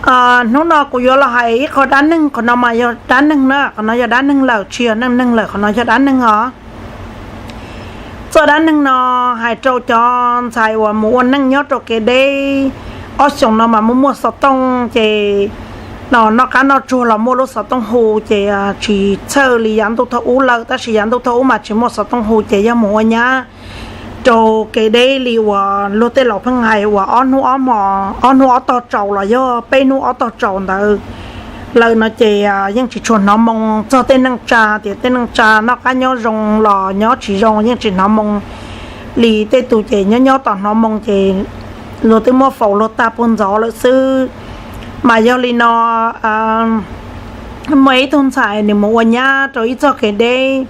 Hnub no kuv yuav los hais ib qho dab neeg, qhov no mas yog dab neeg na, qhov no yog dab neeg lawm, tsis yog neej neeg lawm, qhov no yog dab neeg os. Txoj dab neeg no hais rau cov ntxhais uas mus ua neej nyob rau kev deb. Ob xyoos no mas muaj muaj xov tooj ces no noj qab noj tsuag los muaj lub xov tooj hu ces tsis txhawj li yav ntuj thaum ub lawm, tab sis yav ntuj thaum ub mas tsis muaj xov tooj hu ces yog mus ua nyab rau kev deb li uas luag tej laus pheej hais uas ob hnub ob hmo, ob hnub ob tog tsaus los yog peb hnub ob tog tsaus ntawd lawm no ces yeej tsis tshua hnov moo txog tej neej tsa, tias tej neej tsa noj qab nyob zoo los nyob tsis zoo yeej tsis hnov moo li. Tej tus ces nyob nyob tom hnov moo ces luag twb muab faus luag tag puag ntxov lawm xwb. Mas yog li no muaj ib tug ntxhais nws mus ua nyab rau ib txoj kev deb,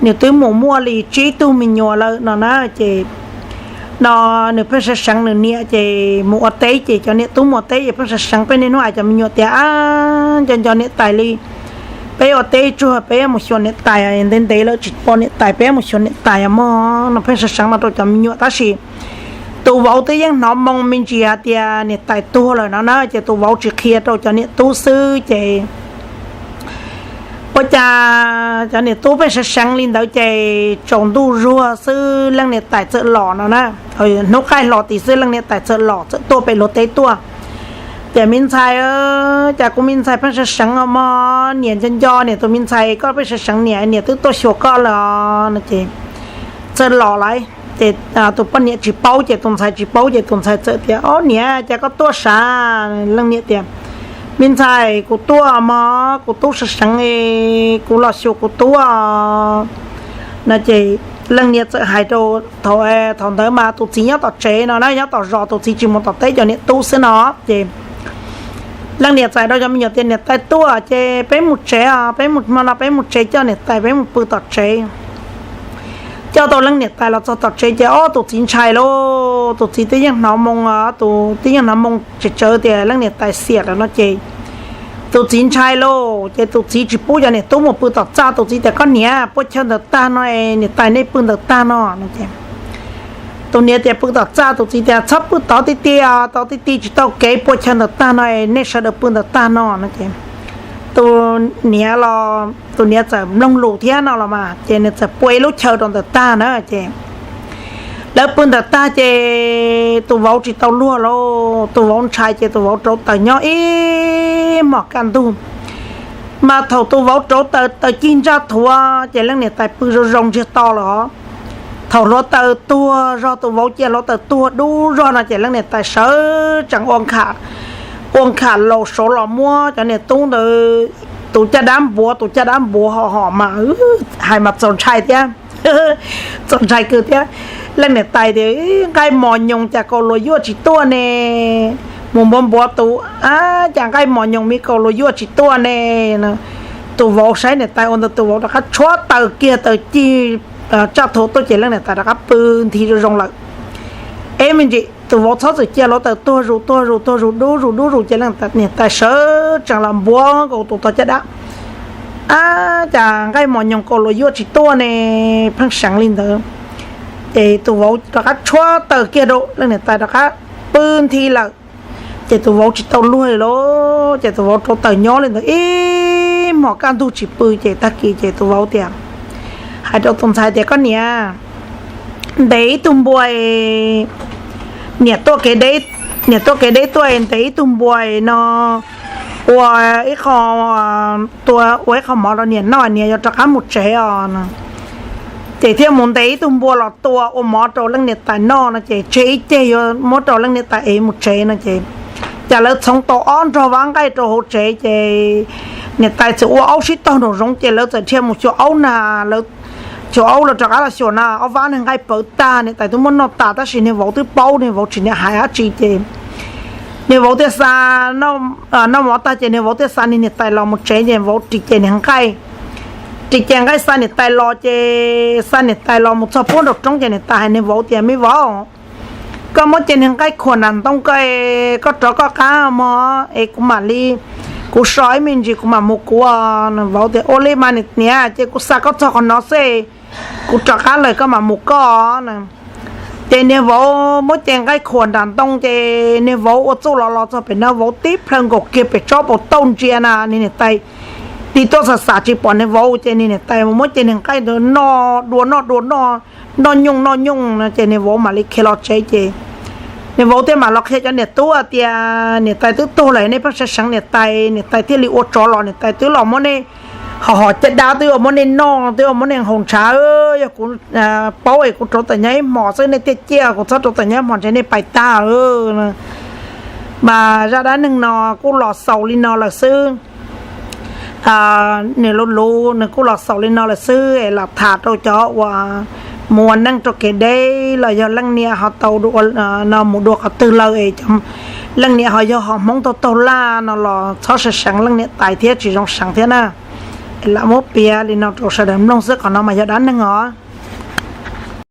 nws twb mus muaj li tsib tug me nyuam lawm no na ces no nws pheej seev seev nws niam ces mus ua teb ces cov niam tub mus ua teb ces pheej seev seev peb niaj hnub hais cov me nyuam tias, Ab, nco nco niam tais li, peb ua teb tsuag peb mus xyuas niam tais, ntev ntev lawm tsis pom niam tais, peb mus xyuas niam tais mog no. Pheej seev seev no rau cov me nyuam tab sis tus vauv twb yeej hnov moo me ntsis hais tias niam tais tuag lawm no na ces tus vauv tsis qhia rau cov niam tub xwb ces ua cas cov niam tub pheej seev seev li ntawd ces tsaus ntuj zuag xwb leej niam tais txawm los no na. Hnub qaij hlo tid xwb leej niam tais txawm los txawm tuaj pem luag teb tuaj. Ces, Me ntxhais, cas kuv me ntxhais pheej seev seev mog, niam nco nco niam, tus me ntxhais koj pheej seev seev niam, niam twb tuaj xyuas koj lawm no ces txawm los lawm ces tus poj niam tsis paub ces tus ntxhais tsis paub ces tus ntxhais txawm tias, Ob niam, cas koj tuaj sav? Leej niam tias, Me ntxhais, kuv tuaj mog, kuv tub seev seev, kuv los xyuas kuv tub no ces leej niam txawm hais rau, thaum ntawd mas tus txiv nyob tom tsev no na, nyob tom zos, tus txiv tsis mus tom teb, cov niam tub xwb no ces leej niam txawm hais rau cov me nyuam tias, Niam tais tuaj ces peb mus tsev os, peb mus hmo no peb mus tsev, coj niam tais peb mus pw tom tsev. Coj tau leej niam tais los txog tom tsev ces ob tus txiv ntshai lauj, tus txiv twb yeej hnov moo, tus twb yeej hnov moo tsawv tsawv tias leej niam tais xiam lawm no ces tus txiv ntshai lauj, ces tus txiv tsis pub cov niam tub mus pw tom txaj, tus txiv tias, Koj niam, pua chaw ntawm tag no, niam tais nej pw ntawm tag no no ces tus niam tias, Pw tom txaj. Tus txiv tias, Txhob pw tod ti ti, tod ti ti tsis tau kev, pua chaw ntawm tag no, nej sawv daws pw ntawm tag no no ces tus niam los, tus niam txawm mloog lus thiab no los mas ces nws txawm pua ib lub chaw rau ntawm tag na ces lawv pw ntawm tag ces tus vauv tsis tau luag lauj, tus vauv ntshai ces tus vauv rauv taws nyob ib hmos kaj ntug. Mas thaum tus vauv rauv taws, taws cig ntsaj thuav ces leej niam tais pw zoo zoo ntsiag to lawm os. Thaum hluav taws tuag zog, tus vauv cia hluav taws tuag dub zog no ces leej niam tais sawv tsees ua, ua nkham laus saud los muab cov niam tub ntawd tus caj dab npuav, tus caj dab npuav ho hom mas hais mas txaus ntshai thiab, txaus ntshai kawg thiab. Leej niam tais tias, Nqaij mos nyoos cas kaus luas yuaj tsis tuaj ne? Mus npuav npuav tus, Ab, cas nqaij mos nyoos me kaus luas yuaj tsis tuaj ne? Tus vauv saib niam tais ua ntawd, tus vauv rov qab tshuab taws kiag, taws cig ntsaj thuav tuaj ces leej niam tais rov qab pw nthi zoo zoo lawm. Eb me ntsis, tus vauv txhob txwm cia hluav taws tuag zus tuag zus tuag zus dub zus dub zus ces leej niam tais sawv tsees los npuav nkaus tus tog caj dab. Ab, cas nqaij mos nyoos kaus luas yuaj tsis tuaj ne? Pheej seev li ntawd. Ces tus vauv rov qab tshuab taws kiag rau, leej niam tais rov qab pw nthi lawm. Ces tus vauv tsis tau luag li lauj, ces tus vauv rauv taws nyob li ntawd ib hmos kaj ntug tsis pw ces tag kis ces tus vauv tias, hais rau tus ntxhais tias, Koj niam, ntes ib tug npua, niam tuaj kev deb, niam tuaj kev deb tuaj ntes ib tug npua no ua ib qho, ua ib qho mov rau niam noj, niam yuav rov qab mus tsev os no. Ces thiaj mus ntes ib tug npua los tua ua mov rau leej niam tais noj no ces tseg ib ceg yuav muab rau leej niam tais ev mus tsev no ces, cas lawv txhoov tau ob nrog vab nqaij rau hauv tsev ces niam tais txawm ua aub sib tog nraum zoov ces lawv txawm dhia mus xyuas aub na. Lawv xyuas aub, lawv rov qab los xyuas na, ob vab niag nqaij pawv tag, niam tais twb muab noj tas tab sis niag vauv twb paub, niag vauv tsis niam hais dab tsi ces niag vauv thiaj xa, noj mov tag ces niag vauv thiaj xa niag niam tais los mus tsev ces vauv ris ces niag nqaij, ris ces nqaij xa niam tais los ces xa niam tais los mus txog puag nraum roob ces niam tais hais niag vauv tias, Me vauv, koj muab ces niag nqaij khuam nram ntoo ko, koj rov koj qab mog es kuv mam li, kuv so ib me ntsis kuv mam mus kuv. Vauv tias, Ua li mas niam, ces kuv xa koj txog qhov no xwb, kuv rov qab lawm koj mam mus koj na. Ces niag vauv muab cev nqaij khuam nram ntoo ces niag vauv ua txuj los los txog pem no vauv tib plhaw nkaus kiag pem tsob paus tauj ntsia na, niag niam tais tig tuaj xam xam tsis pom niag vauv ces niag niam tais muab cev niag nqaij ntawd noj dua noj dua noj, noj nyooj noj nyooj no ces niag vauv mam li khiav los tsev ces niag vauv thiaj mam los qhia cov niam tub tias niam tais twb tuag lawm, nej pheej seev seev niam tais, niam tais thiaj li ua tsov los niam tais twb los muab nej ho hom caj dab, twb muab nej noj, twb muab nej haus ntshav. Yog kuv paub es kuv rauv taws nyab ib hmos xwb nej thiaj ciaj, kuv txhob rauv taws nyab ib hmos ntshe nej pais tag. Mas zaj dab neeg no kuj los xaus li no lawm xwb. Nws luv luv nws kuj los xaus li no lawm xwb es los tham rau cov uas mus ua neej rau kev deb los yog leej niam ho tau no mus dua qhov twg lawm es leej niam ho yog ho Hmoob taug taug laj no los txhob seev seev leej niam tais thiab, tsis zoo seev thiab na. Es lam muab piav li no rau sawv daws mloog xwb, qhov no mas yog dab neeg os.